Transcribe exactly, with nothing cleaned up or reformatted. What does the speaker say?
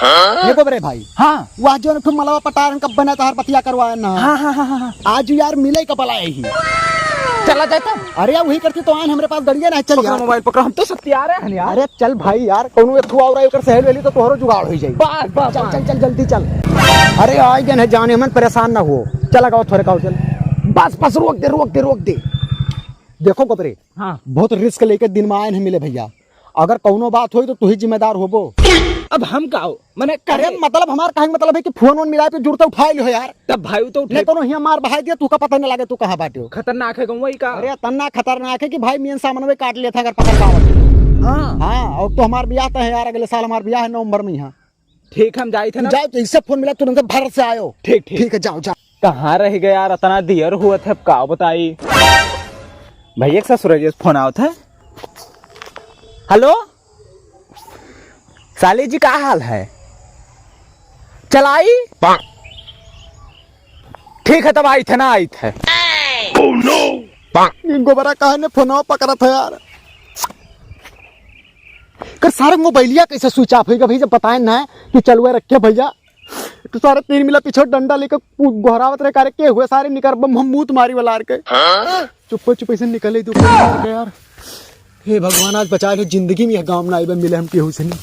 ये गोबरे भाई। हाँ। वह जो फिर मलवा पटार कब बना तहार बतिया करवाए ना। हाँ, हाँ, हाँ, हाँ, हाँ। आज यार मिले का बला यही। चला जाए तब। अरे यार वही करती तो आन हमरे पास गड़िया ना चल पकड़ो यार। मोबाइल पकड़ो, हम तो सब तैयार हैं यार। अरे चल भाई यार, कौनो एक ठो और आई, ओकर सहेल वेली तो तोहरो जुगाड़ हो जाई। बस, बस, चल, बस। चल, चल, जल्दी चल। अरे आई गन है जाने मन, परेशान ना हो। चला गाओ थोड़े गाओ चल। बस, बस, रोक दे, रोक दे, रोक दे। देखो गोबरे, हाँ। बहुत रिस्क लेके दिन में आए हैं मिले भैया। अगर कौनो बात होई तो तू ही जिम्मेदार होबो। अब हम का हो? मने अरे करे। मतलब हमार कहे के मतलब है कि फोन वोन मिला पे जुड़ते उठा लियो यार। तब भाई तो उठे। नहीं कोनो हिया मार बहाई दिया, तू का पता नहीं लगे तू कहाँ बाटे हो। खतरनाक है गौवा ई का? अरे तना खतरनाक है कि भाई मेन सामान में काट लेता अगर पकड़ पावत। हाँ। हाँ, और तो हमार ब्याह तो है यार, अगले साल हमार ब्याह है नवंबर में यहाँ। ठीक, हम जाई थे तू ना। जाओ तो इससे फोन मिला, तुरंत भारत से आयो। ठीक, ठीक। ठीक है, जाओ, जाओ। कहाँ रह गए यार, इतना देर हुआ थे, अब का बताई। भैया के ससुर जी से फोन आवत है। हेलो, साली जी, का हाल है? चलाई? ठीक है, तब आई थे ना, आई थे। Oh no! गोबरा काहे ने फोनवा पकड़त है यार? कर सारे मोबाइलिया कैसे स्विच ऑफ होइगा भाई, जब बताए ना कि चलुआ रखे भैया, तो सारे तीन मिला पीछे डंडा लेके कू-, गोहरावत रहे, करे के हुए सारे निकर बम हम मूत मारी वाला के। चुप्पे चुप्पे से निकले तू यार। हे भगवान, आज बचा लो, जिंदगी में यह गाँव में ना आइबे मिले हम केहू से नहीं।